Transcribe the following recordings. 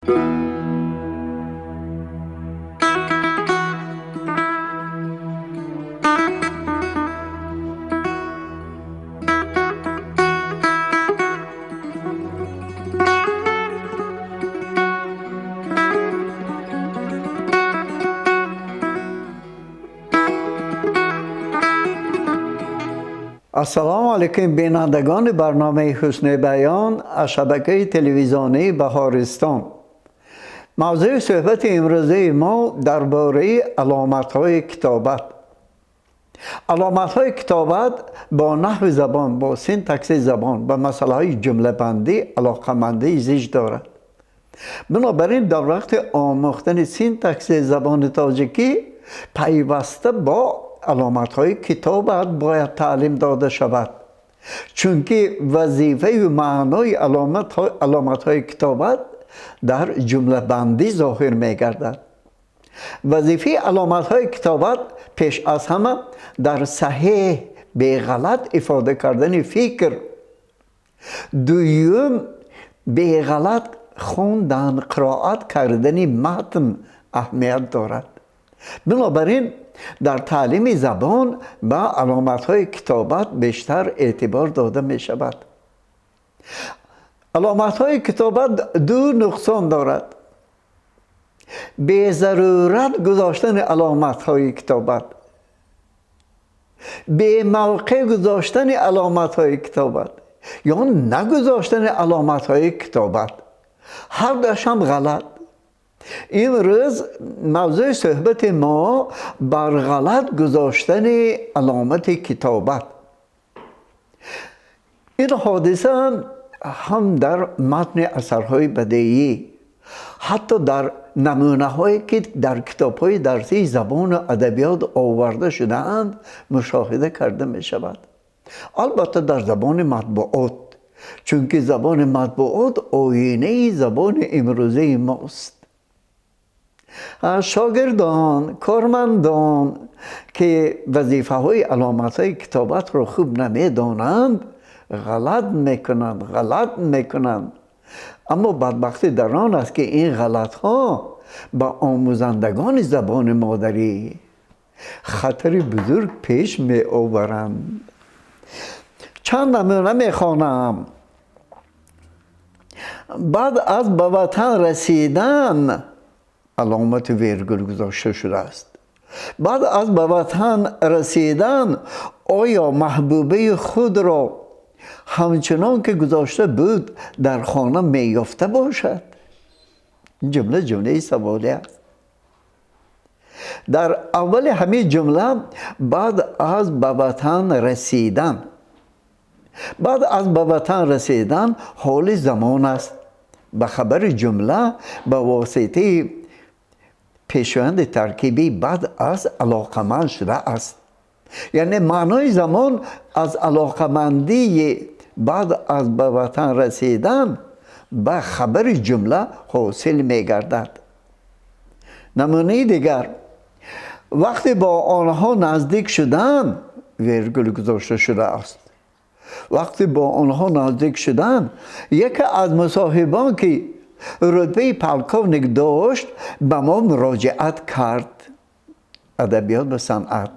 Ассалому алайкум, бинандагони барномаи Ҳусни баён аз шабакаи телевизионии Баҳористон. Мавзӯи суҳбати имрӯзаи мо дар бораи аломатҳои китобат. Аломатҳои китобат бо наҳви забон, бо синтакси забон, ба масъалаҳои ҷумлабандӣ алоқамандии зич дорад. Бинобар ин дар вақти омӯхтани синтакси забони тоҷикӣ пайваста бо аломатҳои китобат бояд таълим дода шавад, чунки вазифаю маънои аломатҳои китобат дар ҷумлабандӣ зоҳир мегардад. Вазифаи аломатҳои китобат пеш аз ҳама дар саҳеҳ беғалат ифода кардани фикр, дуюм беғалат хондан, қироат кардани матн аҳамият дорад. Бинобар ин дар таълими забон ба аломатҳои китобат бештар эътибор дода мешавад. Аломатҳои китобат ду нуқсон дорад: безарурат гузоштани аломатҳои китобат, бемавқеъ гузоштани аломатҳои китобат ё нагузоштани аломатҳои китобат. Ҳар дуяш ҳам ғалат. Имрӯз мавзӯи суҳбати мо бар ғалат гузоштани аломати китобат. Ин ҳодиса ҳам дар матни асарҳои бадеӣ, ҳатто дар намунаҳое ки дар китобҳои дарсии забону адабиёт оварда шудаанд, мушоҳида карда мешавад. Албатта дар забони матбуот, чунки забони матбуот оинаи забони имрӯзаи мост. Шогирдон, кормандон ки вазифаҳои аломатҳои китобатро хуб намедонанд, ғалат мекунанд, ғалат мекунанд. Аммо бадбахтӣ дар он аст, ки ин ғалатҳо ба омӯзандагони забони модарӣ хатари бузург пеш меоваранд. Чанд намуна мехонам. Баъд аз ба ватан расидан аломати вергул гузошта шудааст. Баъд аз ба ватан расидан оё маҳбубаи худро ҳамчунон ки гузошта буд дар хона меёфта бошад? Ин ҷумла ҷумлаи саволӣ аст. Дар аввали ҳамин ҷумла баъд аз ба ватан расидан, баъд аз ба ватан расидан ҳоли замон аст. Ба хабари ҷумла ба воситаи пешванди таркибӣ баъд аз алоқаманд шудааст. Яъне маънои замон аз алоқамандии баъд аз ба ватан расидан ба хабари ҷумла ҳосил мегардад. Намунаи дигар: вақте бо онҳо наздик шудан, вергул гузошта шудааст. Вақте бо онҳо наздик шудан, яке аз мусоҳибон ки рутбаи полковник дошт ба мо муроҷиат кард. Адабиёт ва санъат.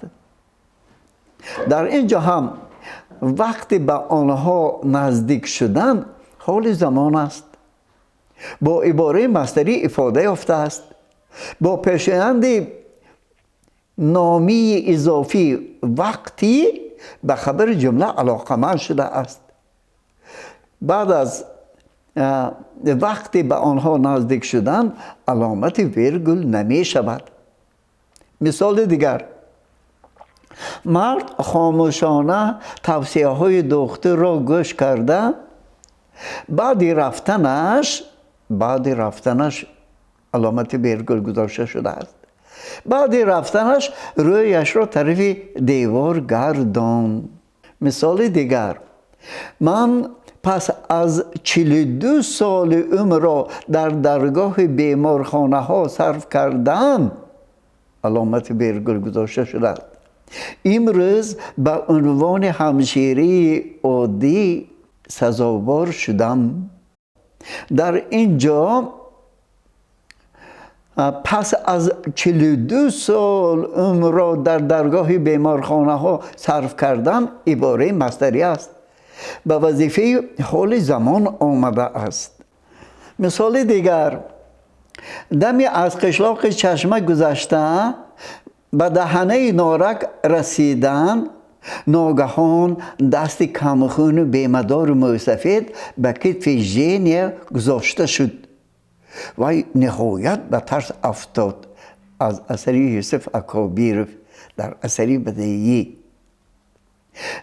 Дар ин ҷо ҳам вақте ба онҳо наздик шудан ҳоли замон аст, бо ибораи масдарӣ ифода ёфтааст. Бо пешоянди номии изофӣ вақти ба хабари ҷумла алоқаманд шудааст. Баъд аз вақте ба онҳо наздик шудан аломати вергул намешавад. Мисоли дигар: мард хомӯшона тавсияҳои духтурро гӯш карда, баъди рафтанаш аломати вергул гузошта шудааст. Баъди рафтанаш рӯяшро тарафи девор гардонд. Мисоли дигар: ман пас аз 42 соли умрро дар даргоҳи беморхонаҳо сарф кардан, аломати вергул гузошта шудааст, имрӯз ба унвони ҳамширии оддӣ сазовор шудам. Дар ин ҷо Пас аз 42 сол умрро дар даргоҳи беморхонаҳо сарф кардан ибораи масдарӣ аст. Ба вазифаи ҳоли замон омадааст. Мисоли дигар: дами аз қишлоқи Чашма гузашта ба даҳанаи Норак расидан, ногаҳон дасти камхуну бемадору мӯйсафед ба китфи Женя гузошта шуд. Вай ниҳоят ба тарс афтод. Аз асари Юсуф Акобиров дар асари бадеӣ.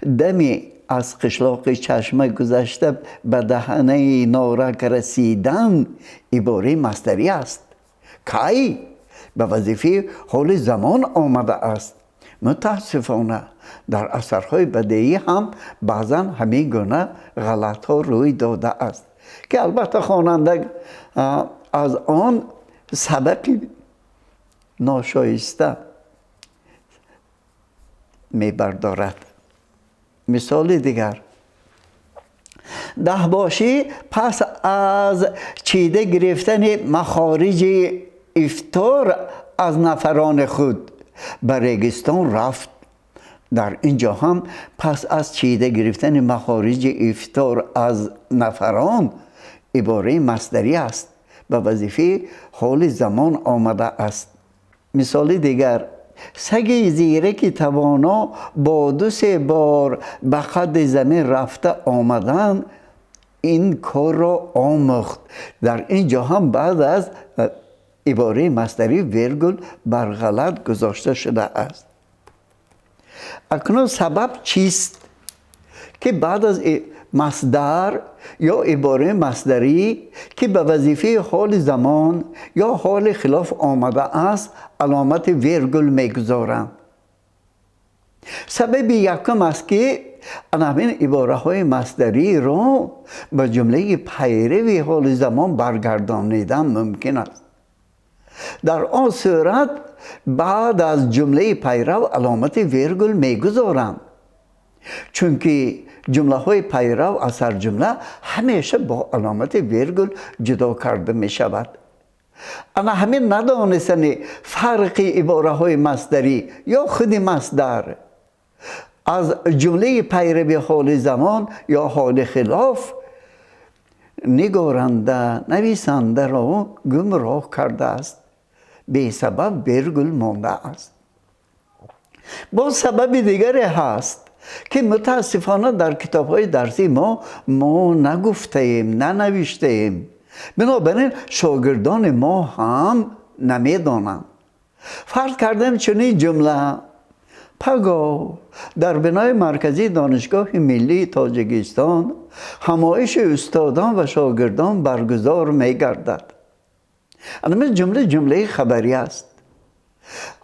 Дами аз қишлоқи Чашма гузашта ба даҳанаи Норак расидан ибораи масдарӣ аст. Кай ба вазифаи ҳоли замон омадааст. Мутаассифона, дар асарҳои бадеӣ ҳам баъзан ҳамин гуна ғалатҳо рӯй додааст, ки албатта хонанда аз он сабақи ношоиста мебардорад. Мисоли дигар: Даҳбошӣ пас аз чида гирифтани махориҷи ифтор аз нафарони худ ба Регистон рафт. Дар ин ҷо ҳам пас аз чида гирифтани махориҷи ифтор аз нафарон ибораи масдарӣ аст, ба вазифаи ҳоли замон омадааст. Мисоли дигар: саги зираки тавоно бо ду-се бор ба қадди замин рафта омадан ин корро омӯхт. Дар ин ҷо ҳам баъд аз ибораи масдарӣ вергул барғалат гузошта шудааст. Акнун сабаб чист, ки баъд аз масдар ё ибораи масдарӣ, ки ба вазифаи ҳоли замон ё ҳоли хилоф омадааст, аломати вергул мегузоранд? Сабаби якум аст, ки ҳамин ибораҳои масдариро ба ҷумлаи пайрави ҳоли замон баргардонидан мумкин аст. Дар он сурат баъд аз ҷумлаи пайрав аломати вергул мегузоранд, чунки ҷумлаҳои пайрав аз сарҷумла ҳамеша бо аломати вергул ҷудо карда мешавад. Ана ҳамин надонистани фарқи ибораҳои масдарӣ ё худи масдар аз ҷумлаи пайрави ҳоли замон ё ҳоли хилоф нигоранда, нависандаро гумроҳ кардааст, бесабаб вергул мондааст. Боз сабаби дигаре ҳаст, ки мутаассифона дар китобҳои дарсии мо нагуфтаем, нанавиштаем, бинобар ин шогирдони мо ҳам намедонанд. Фарз кардем чунин ҷумла: пагоҳ дар бинои марказии Донишгоҳи миллии Тоҷикистон ҳамоиши устодон ва шогирдон баргузор мегардад. Ҳамин ҷумла ҷумлаи хабарӣ аст,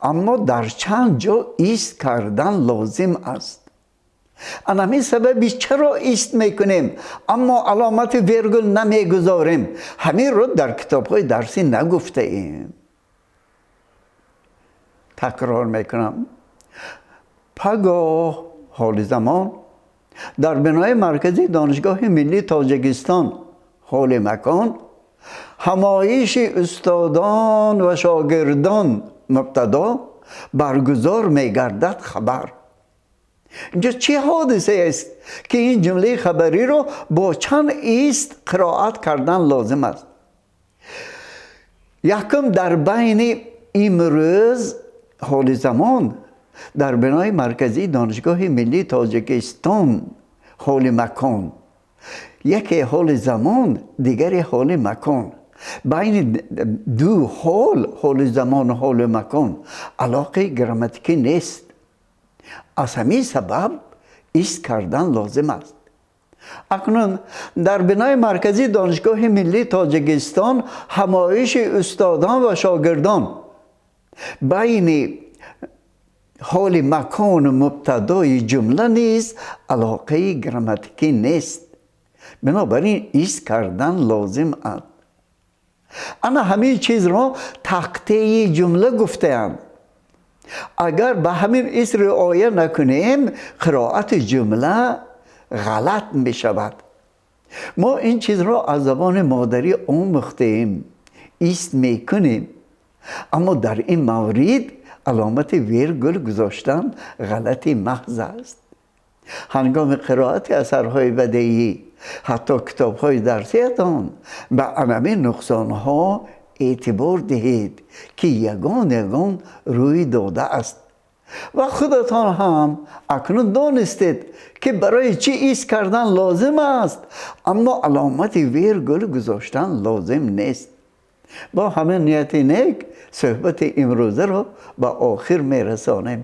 аммо дар чанд ҷо ист кардан лозим аст. Ҳамин сабаби чаро ист мекунем, аммо аломати вергул намегузорем, ҳаминро дар китобҳои дарсӣ нагуфтаем. Такрор мекунам: пагоҳ ҳоли замон, дар бинои марказии Донишгоҳи миллии Тоҷикистон ҳоли макон, ҳамоиши устодон ва шогирдон мубтадо, баргузор мегардад хабар. Инҷо чӣ ҳодисае аст, ки ин ҷумлаи хабариро бо чанд ист қироат кардан лозим аст? Якум, дар байни имрӯз ҳоли замон, дар бинои марказии Донишгоҳи миллии Тоҷикистон ҳоли макон, яке ҳоли замон, дигаре ҳоли макон. Байни ду ҳол, ҳоли замону ҳоли макон, алоқаи грамматикӣ нест. Аз ҳамин сабаб ист кардан лозим аст. Акнун дар бинои марказии Донишгоҳи миллии Тоҷикистон ҳамоиши устодон ва шогирдон, байни ҳоли макону мубтадои ҷумла низ алоқаи грамматикӣ нест, бинобар ин ист кардан лозим аст. Ана ҳамин чизро тақтеи ҷумла гуфтаанд. Агар ба ҳамин ист риоя накунем, қироати ҷумла ғалат мешавад. Мо ин чизро аз забони модарӣ омӯхтем, ист мекунем. Аммо дар ин маврид аломати вергул гузоштан ғалати маҳз аст. Ҳангоми қироати асарҳои бадеӣ, ҳатто китобҳои дарсиятон, ба анами нуқсонҳо эътибор диҳед, ки ягон ягон рӯй додааст. Ва худатон ҳам акнун донистед, ки барои чӣ ист кардан лозим аст, аммо аломати вергул гузоштан лозим нест. Бо ҳамин нияти нек суҳбати имрӯзаро ба охир мерасонем.